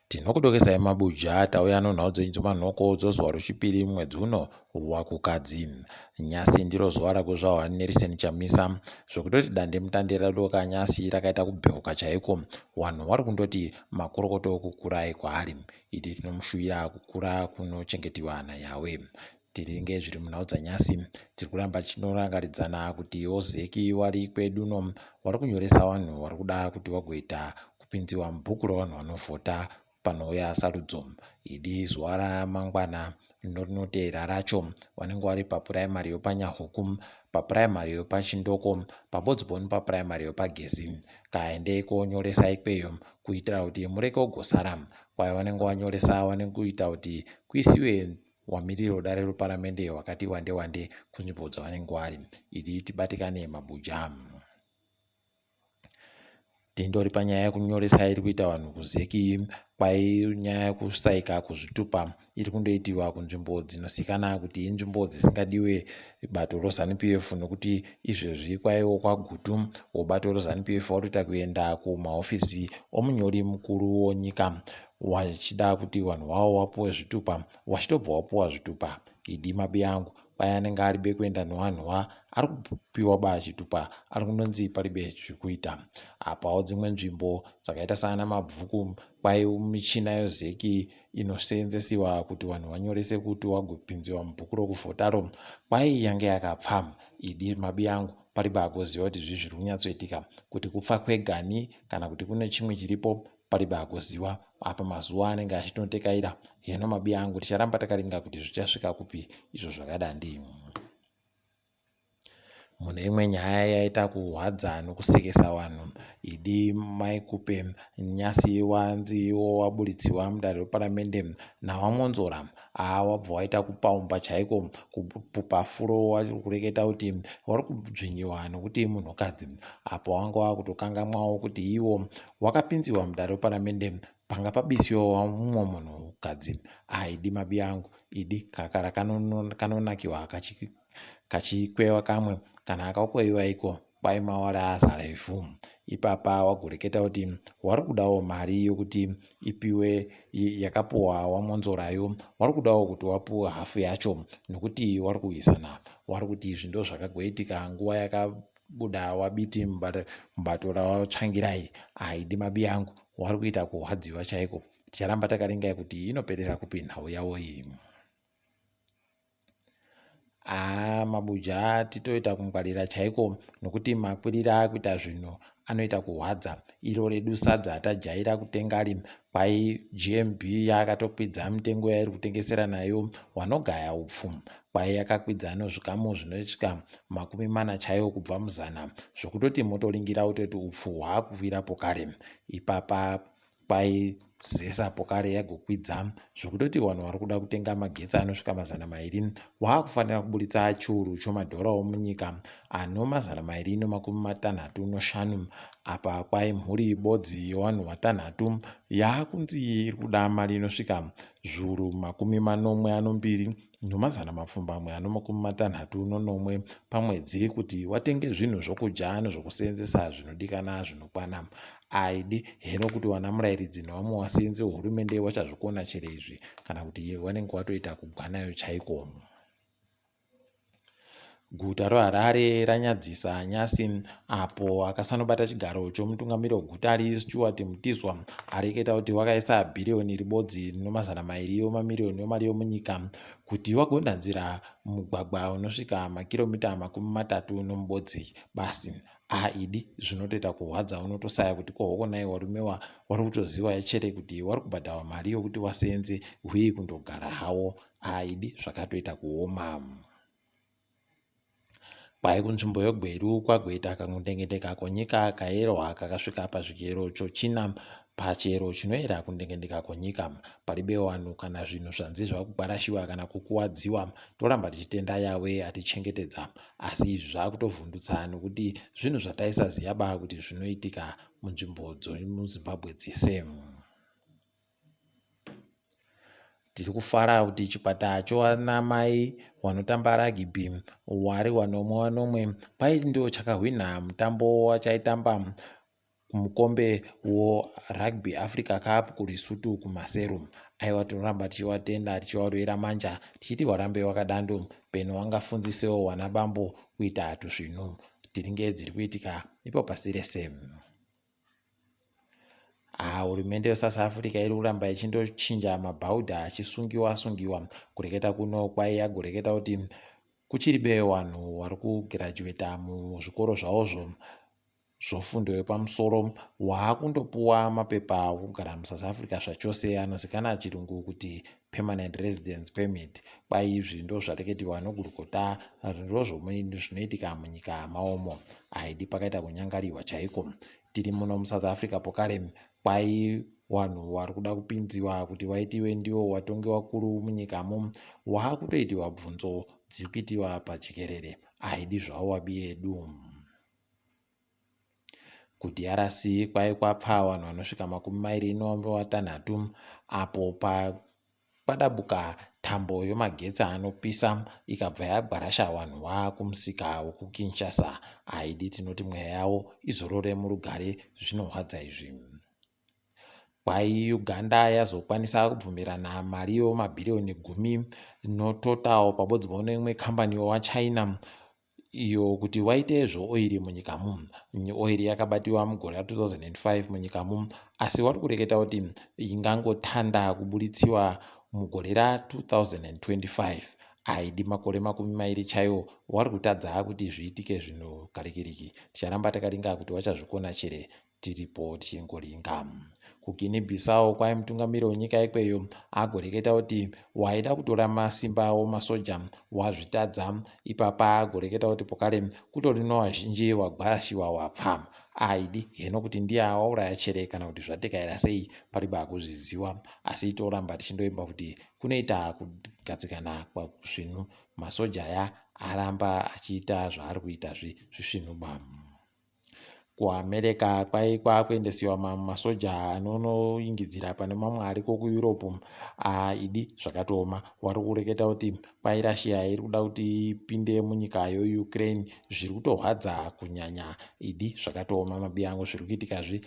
Tinokudokesai mabuja tauya nonhau dzenyu dzemanhoko dzozuva rochipiri mwedzi uno waKukadzi. Nyasi ndiro zuva rakuzvahwa Nelson Chamisa zvekutoti dandemutande radoka nyasi rakaita kubheuka chaiko. Wanhu wari kundoti makorokoto kukurai kwaari. Idi tinomushuvira kukura kunochengetiwa naYahweh. Tiringe zviri munhau dzanyasi tiri kuramba tichinorangaridzana kuti ozeki wari kwedu no wari kunyoresa vanhu wari kuda kuti wagoita kupinziwa mubhuku revanhu vanovhota panouya sarudzo. Idi zuva ramangwana norinoteera racho vanenge vari papuraimari yopaNyahuku, papuraimari yopaChindoko, paBodziboni papuraimari yopaGezi. Kaendei konyoresa ikweyo kuitira kuti mureke kugosara. Kwai vanenge vanyoresa vanenge kuita kuti kuisiwe wamiriri wedare reparamende wakati wande wande kunzvimbo dzavanenge vari. Idi tibatikane mabuja. Tindori panyaya yekunyoresa iri kuita vanhu kuZEC kwai nyaya yekusaika kuzvitupa iri kundoitiwa kunzvimbo dzinosikana kuti inzvimbo dzisingadiwe bato roZanu PF nokuti izvezvi kwaiwo kwaGutu wobato roZanu PF wakutoita kuenda kumahofisi omunyori mukuru wonyika wachida kuti vanhu wavo wapuwe zvitupa wachitobva wapuwa zvitupa idi mabi angu Kwai anenge aribe kuenda newanhu wa ari kupiwa ba chitupa ari kundonzi paribe zvekuita. Apawo dzimwe nzvimbo dzakaita saana Mabvuku kwai michina yozeki inoseenzesiwa kuti vanhu vanyorese kuti wagopinziwa mubhuku rokuvhotaro kwai yange yakapfa. Idi mabi angu paribe agoziva kuti zvii zviri kunyatsoitika kuti kupfa kwegani kana kuti kune chimwe chiripo paribe agoziwa apa mazuva anenge achitonotekaira heno mabi angu ticharamba takaringa kuti zvichasvika kupi izvo zvakadandi mune imwe nyaya yaita kuhwadza nokusekesa vanhu idi mai kupe nyasi wanzi iwo waburitsiwa mudare reparamende nawamonzora haa wabva waita kupaumba chaiko kupupa furo wakureketa kuti wari kudzvinyiwa nokuti munhukadzi apo wanga wakutokangamwawo kuti iwo wakapinziwa mudare reparamende panga pabisiwa mumwe munhukadzi ah idi mabi angu idi kakara kanonakiwa kachikwewa kamwe kana akakweyiwa iko kwai mawara azara ivhu ipapa wagoreketa kuti wari kudawo mari yokuti ipiwe yakapuwa wamonzorayo wari kudawo kuti wapuwe hafu yacho nokuti wari kuwisana wari kuti izvi ndo zvakagoitika nguva yakabuda wabiti mubato rawatsvangirai aidi mabi angu wari kuita kuhwadziwa chaiko ticharamba takaringai kuti inoperera kupi nhau yavo iyi. Haa mabuja titoita kungwarira chaiko nokuti makwirira akuita zvinhu anoita kuhwadza. Iro redu sadza tajaira kutengari kwai GMB yakatokwidza mitengo yairi kutengesera nayo wanogaya upfu. Kwai yakakwidza nozvikamu zvinosvika 40 chaiwo kubva muzana zvokutoti motoringira wototi upfu hwaakukwirapo kare. Ipapa Kwai zesa pokare yagokwidza zvekutoti vanhu vari kuda kutenga magetsi anosvika 200 waakufanira kuburitsa chiuru chomadhora omunyika ano 265. Apa kwai mhuri bodzi yevanhu vatanhatu yaakunzi iri kuda mari inosvika zviuru 72 867 pamwedzi kuti watenge zvinhu zvokudya nezvokuseenzesa zvinodikana zvinokwana. Aidi heno kuti wana murairidzi nevamwe vaseenzi vehurumende wachazvikona chere izvi kana kuti wanenge watoita kugwanayo chaiko. Guta roHarare ranyadzisa nyasi apo akasanobata chigaro chomutungamiri wegutari Stuart Mutizwa areketa kuti wakaisa bhiriyoni ribodzi nomazana mairi omamiriyoni omari yomunyika kuti wagondanzira mugwagwa unosvika makiromita 31 basi. Ah idi zvinotoita kurwadza unotosaya kuti ko hokonai warume wa wari kutoziva chere kuti wari kubhadharwa mari yokuti waseenze hwii kundogara hawo ah idi zvakatoita kuoma. Kwai kunzvimbo yoGweru kwagoita kakundengendeka konyika kayerwa kakasvika pazvikero chochina pachero chinoera kundengendeka konyika. Paribe wanhu kana zvinhu zvanzi zvakugwarashiwa kana kukuwadziwa. Toramba tichitenda Yahweh atichengetedza. Asi izvi zvakutovhundutsa nokuti zvinhu zvataisaziva ba kuti zvinoitika munzvimbo dzomuZimbabwe dzese. Tiri kufara kuti chikwata chowanamai wanotamba rugby wari wanomwe wanomwe kwai ndiwo chakahwinha mutambo wachaitamba. kumukombe woRugby Africa Cup kuLesotho kuMaseru. Aiwa tinoramba tichiwatenda tichiwarovera manja tichiti warambe wakadando peno wangafundzisewo wana bambo kuita tuzvinhu tiringe dziri kuitika ipo pasi rese. Ah, hurumende yeSouth Africa iri kuramba ichindochinja mabhaudha achisungiwa sungiwa. Kureketa kuno kwaiya kureketa kuti kuchiribe vanhu vari kugirajuweta muzvikoro zvavozvo zvofundo yepamusoro waakundopuwa mapepa okugara muSouth Africa zvachose anozikanwa chirungu kuti permanent residence permit. Kwai izvi ndozvareketiwa nogurukota ndozvinoitika munyika maomo. Haidi pakaita kunyangariwa chaiko. Tiri muno muSouth Africa pokare kwai vanhu vari kuda kupinziwa kuti waitiwe ndiwo watongi wakuru munyikamo waakutoitiwa bvunzo dziri kuitiwa pajekerere. Haidi zvawo wabiyedu. KuDRC kwai kwapfa vanhu vanosvika 26 apo padabuka tambo yemagetsi anopisa ikabva yagwarasha vanhu vakumusika wekuKinshasa. Haidi tinoti mweya yavo izorore murugare zvinorwadza izvi. Kwai Uganda yazokwanisa kubvumirana mari yemabhiriyoni 10 noTotal pamodzi neimwe kambani yevaChina iyo kuti waite zveoiri munyikamo. Oiri yakabatiwa mugore ra2005 munyikamo asi wari kureketa kuti ingangotanda kuburitsiwa mugore ra2025. Haidi makore 20 chaiwo wari kutadza kuti zviitike zvinhu karikiriki. Ticharamba takaringa kuti wachazvikona chere tiripo tichingoringa. KuGuinea Bissau kwai mutungamiri wenyika ikweyo agoreketa kuti waida kutora masimba omasoja wazvitadza. Ipapa agoreketa kuti pokare kutori nevazhinji wagwarashiwa wapfa. Aidi heno kuti ndiye awauraya chere kana kuti zvatekaira sei paripo akuzviziwa. Asi toramba tichindoimba kuti kunoita kugadzikana kwazvinhu masoja aya aramba achiita zvaari kuita zvisvinuba. KuAmerica kwai kwakuendesiwa mamwe masoja anonoingidzira pane mamwe ariko kuEurope. Idi zvakatooma. Wari kureketa kuti kwai Russia iri kuda kuti ipinde munyika yeUkraine zviri kutorwadza kunyanya. Idi zvakatooma mabiyangu zviri kuitikazvi.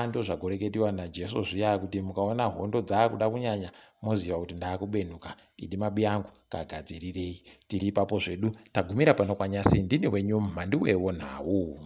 Ndozvagoreketiwa naJesu zviya kuti mukaona hondo dzaakuda kunyanya moziva kuti ndaakubenuka. Idi mabiyangu kagadzirirei. Tiri ipapo zvedu tagumira pano kwanyasi ndini wenyu mhanduwe wonhau.